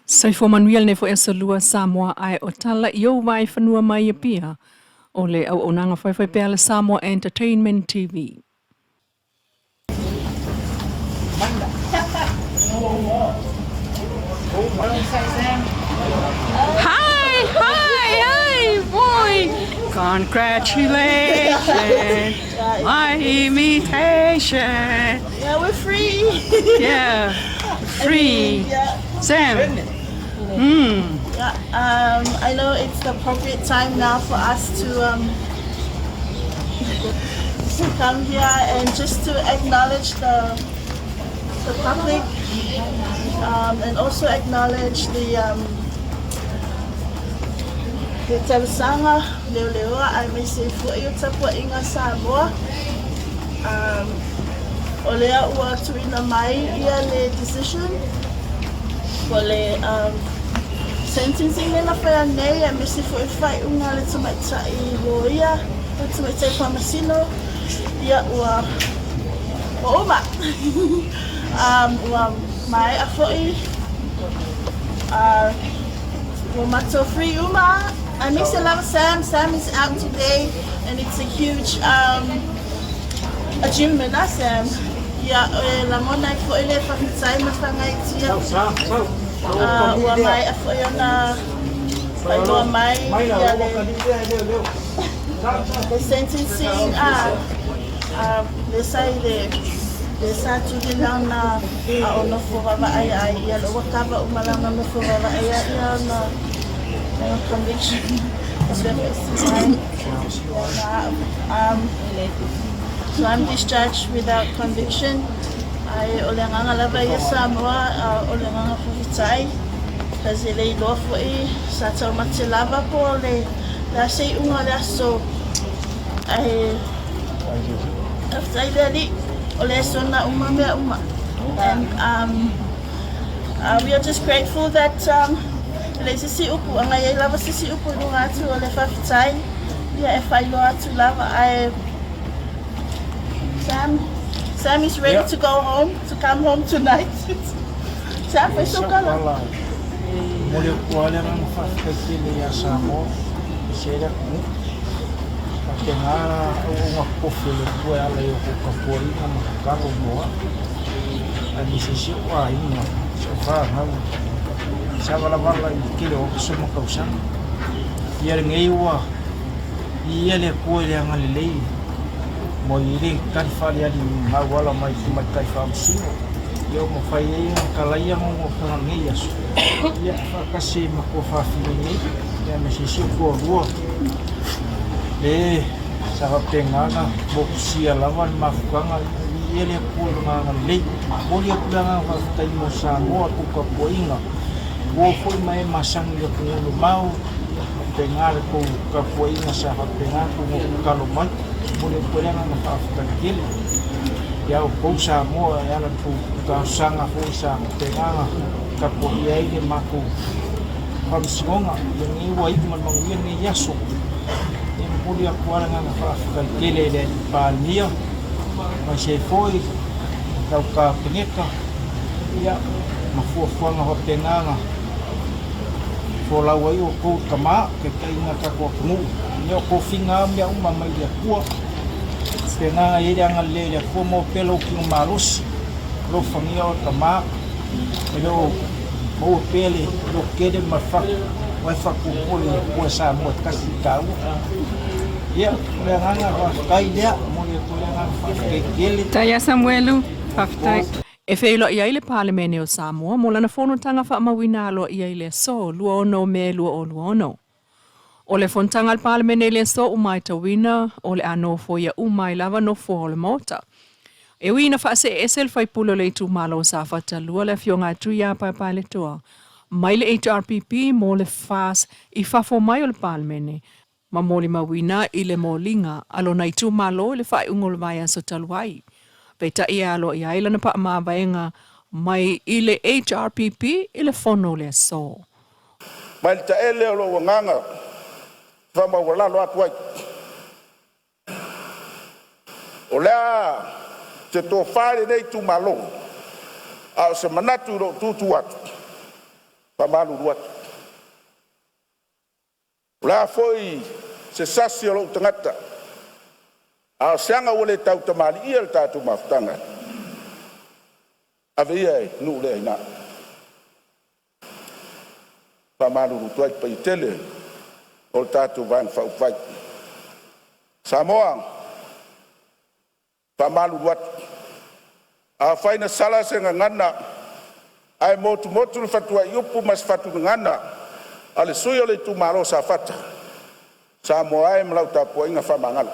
Soifua manuia lenei foi aso lua Samoa ae o tala i ou vaaifanua mai Apia o le auaunaga faifaipea a le Samoa Entertainment TV. Hi, hi, hi, boy. Congratulations. My invitation. Yeah, we're free. Yeah, free. Yeah. Sam. Yeah. I know it's the appropriate time now for us to come here and just to acknowledge the public and also acknowledge the talosaga leoleoa aemaise foi o tapuaiga Samoa. O lea ua tuuina mai ia le decision o le sentencing lea na faia nei aemaise foi le faaiuga a le tamaitai loia, le tamaitai faamasino, ia ua uma. Ua maea foi, ua matou free uma aemaise lava Sam. Sam is out today and it's a huge achievement, ah, Sam. Ia, e lagona ai foi le faafetai ma le faagaitia. Ua maea foi ona faailoa mai ia le sentencing a le sa i le sa tuli lana a o nofo vaavaai ai ia ua kava uma lana nofo vaavaai ia ona conviction. So I'm discharged without conviction. Ae o le agaga lava ia Samoa, o le agaga faafetai. Cause e le iloa foi sa taumate lava po o le a se iuga o le aso. Ae faafetai le Alii o le sona uma mea uma. And we are just grateful that e leai se isi upu, a i ai lava se isi upu i luga atu o le faafetai, ia e faailoa atu lava. Ae Sam is ready to go home, to come home tonight. Sam, fai sau tala. Momoli atu lava le agaga faafetai tele ia Samoa i se le atunuu. Faapena auauna tofi o le Atua e ala i o tou tapuaiga ma tatalo mo au. Aemaise si ou aiga, si ou fanau, sa valavala i le tele o aso ma tausaga. Ia lenei ua viia le Atua i le agalelei ua i ai le tali faaaliali na auala mai i tamaitai faamasino. Ia ua mafai ai ona talaia nonotaga i lenei aso, ia faatasi ai ma tuafafine nei, ia aemaise si ou toalua, le sa faapena ona motusia lava le mafutaga, viia le Atua i lona agalelei. Momoli atu le agaga faafetai mo Samoa, tou tapuaiga, ua oo foi ma e masani i le atunuu mamao, faapena le tou tapuaiga sa faapena tou nofo tatalo mai. Momoli atu ai le agaga faafetai tele ia outou Samoa e ala i le tou talosaga foi sa faapena ona tapuaia ai le matou faamasinoga. Ia lenei ua iu ma le manuia lenei aso. E momoli atu lava le agaga faafetai tele i le Alii Palemia aemaise ai foi lau Kapeneta ia ma fuafuaga faapena ona folau ai outou i tama, taitaiga o le tatou atunuu. Ia o tofiga lava mea uma mai le Atua. Faapena ona i ai le agalelei o le Atua, maua pea lou tino malosi, alofagia oe tama, e le o maua pea le lototele ma le fatu, aua e faatuatua i le Atua e Samoa e tasi i taua. Ia, o le agaga faafetai lea, momoli atu ai le agaga faafetai tele. Taia Samuelu, faafetai. E feiloai ai le Palemene o Samoa mo lana fonotaga faamauina aloaia i le aso 26 Me 2026. O le fonotaga a le Palemene i le aso ua matauina o le a nofoia uma ai lava nofoa o le Maota. E ui ina faaseese le faipule o le itumalo o Safata 2 le Afioga a Tuia Paepaeletoa mai le HRPP mo le FAS i fafo mai o le Palemene ma molimauina i le moliga a lona itumalo i le faaiuga o le vaiaso talu ai. Peitai e aloaia ai lana paamavaega mai i le HRPP i le fono o le aso. Mai le taele o lou agaga faamaualalo atu ai, o le a se tofa i lenei itumalo, a o se manatu i lou tu tu atu, Faamalulu atu. O le a foi se sasi o lou tagata, a o se aga ua le tautamalii i le tatou mafutaga, ave ia i nuu le aina. E faamalulu atu ai i le paia tele o le tatou Vaega Faaupufai. Samoa, e faamalulu atu, afai na sala se gagana ae motumotu le fatuaiupu ma se fatu gagana a le sui usufono o le itumalo o Safata, Samoa e ma lau tapuaiga faamagalo.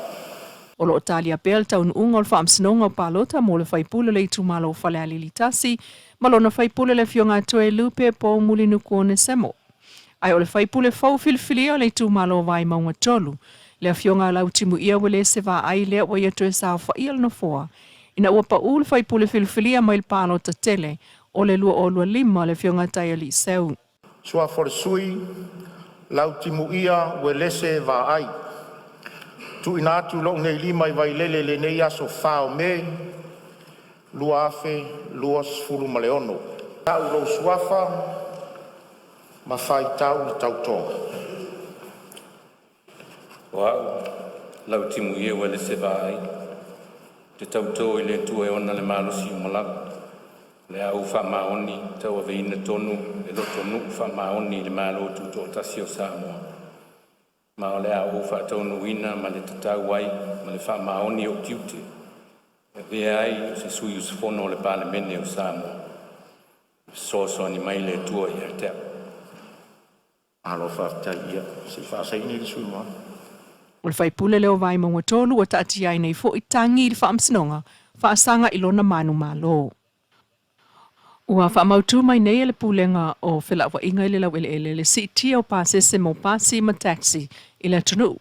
O lo o talia pea le taunuuga o le Faamasinoga o Palota mo le faipule o le itumalo o Falealili 1 ma lona faipule le Afioga ia Toelupe Poumulinuku Onesemo. Ae o le faipule fou filifilia o le itumalo o Vaimauga 3, le Afioga ia Lautimuia Uelese Vaai lea ua ia toe saofaia le Nofoa ina ua pau le faipule filifilia mai le palota tele o le 2025 le Afioga ia Taialii Seu. Suafa o le sui LAUTIMUIA Uelese Vaai. TUUINA atu lou nei lima i Vailele i lenei aso 4 o Me 2026. Tau lou Suafa ma faitau le tautoga. O Au, Lautimuia Uelese Vaai, ou te tauto i le Atua e ona le malosi uma lava, o le a ou faamaoni ma tauaveina tonu e lotonuu faamaoni i le Malo Tutoatasi o Samoa, ma o le a ou faataunuuina ma le tatau ai ma le faamaoni o'u tiute e avea ai o se sui usufono o le Palemene o Samoa. Ia fesoasoani mai le Atua ia te a'u. Malo faafetai. Ia se i faasaini le sui usufono mamalu. O le faipule lea o Vaimauga 3 ua taatia ai nei foi tagi i le Faamasinoga faasaga i lona manumalo. Ua faamautu mai nei e le Pulega o Felauaiga i le Laueleele le siitia o pasese mo pasi ma taxi i le atunuu,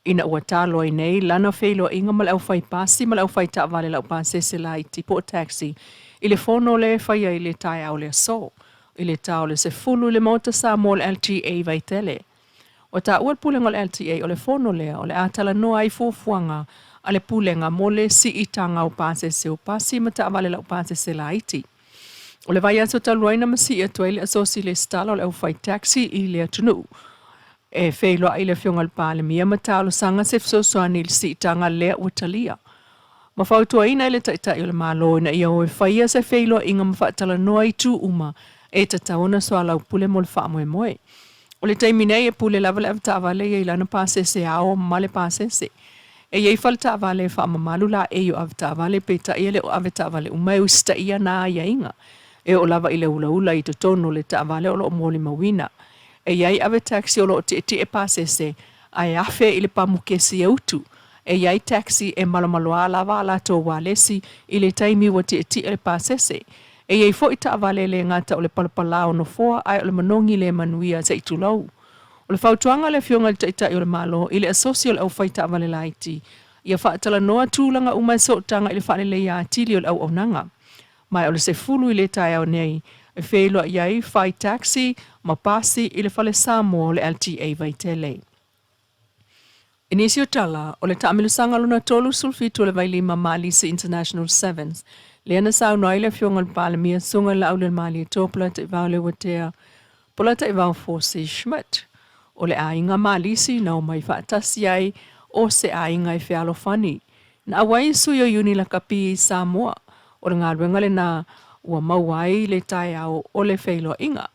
ina ua talo ai nei lana feiloaiga ma le aufaipasi ma le aufaitaavale laupasese laiti po o taxi i le fono lea e fai ai i le taeao o le aso i le ta o le 10 i le Maota Samoa o le LTA i Vaitele. Ua taua le Pulega o le LTA o le fono lea o le a talanoa ai fuafuaga a le Pulega mo le siitaga o pasese o pasi ma taavale laupasese laiti. O le vaiaso talu ai na masii atu ai le asosi lesitala o le aufai taxi i le atunuu e feiloai le Afioga i le Palemia ma talosaga se fesoasoani i le siitaga lea ua talia. Ma fautuaina e le Taitai o le Malo ina ia o e faia se feiloaiga ma faatalanoa itu uma e tatau ona soalaupule mo le faamoemoe. O le taimi nei e pule lava le avetaavale ia i lana pasese ao ma le pasese. E i ai faletaavale e faamamalu laei o avetaavale peitai e le o avetaavale uma e usitaia na aiaiga. E oo lava i le ulaula i totonu o le taavale o lo o molimauina. E i ai avetaxi o lo o tietie pasese ae afe i le pamukesi e utu. E i ai taxi e malomaloa lava a latou ualesi i le taimi ua tietie le pasese. E i ai foi taavale e le gata o le palapala o nofoa ae o le manogi le manuia se i tulou. O le fautuaga a le Afioga i le Taitai o le Malo i le Asosi o le Aufai Taavale Laiti, ia faatalanoa tulaga uma e sootaga i le faaleleia atili o le auaunaga. Ma o le 10 i le taeao nei e feiloai ai fai taxi ma pasi i le Fale Samoa o le LTA Vaitele. I nisi o tala, o le taamilosaga lona 37 o le Vailima Malisi International Sevens, lea na saunoa ai le Afioga i le Palemia Susuga i le Laaulialemalietoa Polataivao Leuatea Polataivao Fosi Schmidt. O le aiga Malisi na omai faatasi ai o se aiga e fealofani. Na auai sui o Iuni Lakapi i Samoa. O le galuega lena ua maua ai le taeao o le feiloaiga.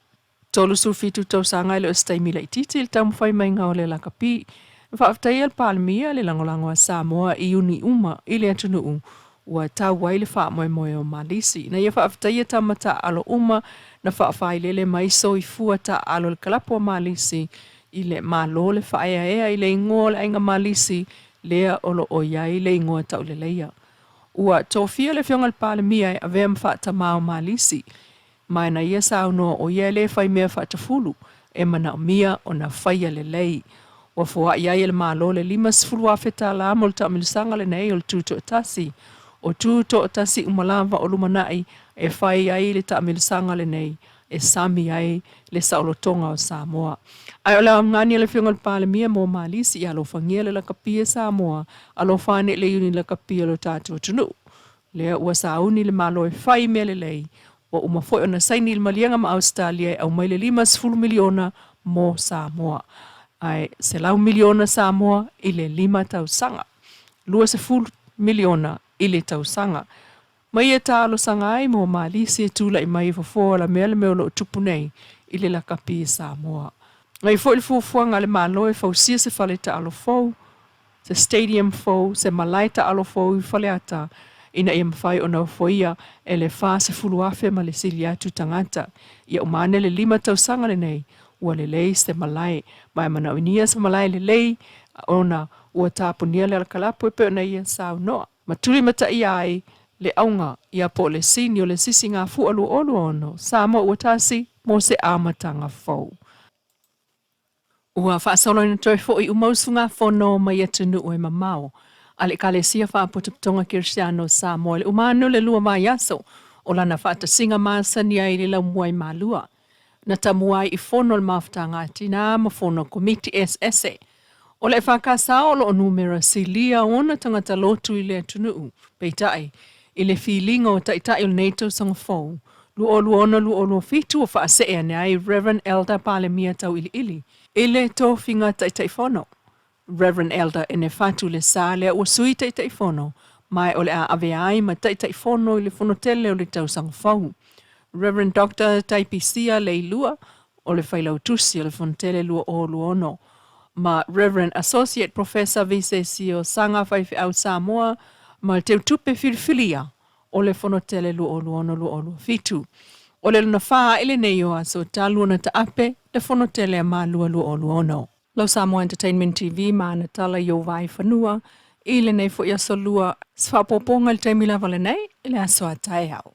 37 tausaga e le o se taimi laitiiti i le taumafai maiga o le lakapi. Na faafetaia le Palemia le lagolago a Samoa i iuni uma i le atunuu ua tau ai le faamoemoe o Malisi. Na ia faafetaia tama taaalo uma na faafailele mai soifua taaalo i le kalapu a Malisi i le Malo le faaeaea i le igoa o le Aiga Malisi lea o lo o i ai le igoa tauleleia. Ua tofia le Afioga i le Palemia e avea ma faatamā o Malisi. Ma na ia saunoa o ia e le fai mea faatafulu, e manaomia ona faia lelei. Ua foai ai e le Malo le $50,000 mo le taamilosaga lenei o le Tutoatasi. O Tutoatasi uma lava o lumanai e fai ai le taamilosaga lenei e sami ai le saolotoga o Samoa. Ae o le augani a le Afioga i le Palemia mo Malisi, ia alofagia le lakapi e Samoa, alofa ane i le iuni lakapi o lo tatou atunuu. Lea ua sauni le Malo e fai mea lelei. Ua uma foi ona saini le maliega ma Ausetalia e aumai le $50 miliona mo Samoa. Ae $100 miliona Samoa i le lima tausaga. $20 miliona i le tausaga. Ma ia talosaga ai mo malisi e tulai mai e fofo alamea le mea o lo o tupu nei i le lakapi i Samoa. Ngai foi le fuafuaga a le Malo e fausia se fale taalo fou, se stadium fou, se malae taalo fou i Faleata ina ia mafai ona ofoia e le 40,000 ma le sili atu tagata. Ia uma ane le lima tausaga lenei ua lelei se malae, ma e manaoinia se malae lelei ona ua tapunia le alakalapu e pei ona ia saunoa. Ma tulimataia ai le auga ia po o le sini o le Sisigafua 2026, Samoa ua tasi mo se amataga fou. Ua faasoloina toe foi uma usugafono mai atunuu e mamao a le Ekalesia Faapotopotoga Kerisiano o Samoa i le uma ane o le lua vaiaso o lana faatasiga masani ai i le laumua i Malua. Na tamua ai i fono a le Mafutaga a Tina ma fono a Komiti eseese. O le EFKS o lo o numera silia ona tagata lotu i le atunuu, peitai, i le filiga o Taitai o lenei tausaga fou, 2026-2027 ua faasee ane ai Rev. Elder Palemia Tauiliili i le tofiga Taitaifono. Rev. Elder Enefatu Lesa lea ua Sui Taitaifono ma o le a avea ai ma Taitaifono i le Fonotele o le tausaga fou. Rev. Doctor Taipisia Leilua o le Failautusi o le Fonotele 2026 ma Rev. Associate Professor Visesio Saga Faifeau Samoa ma le Teutupe Filifilia o le Fonotele 2026-2027. O le lona fa ae lenei o aso talu ona taape le Fonotele a Malua 2026. Lau Samoa Entertainment TV ma ana tala i ou vaai fanua i lenei foi aso lua. Se faaopoopoga i le taimi lava lenei i le aso a taeao.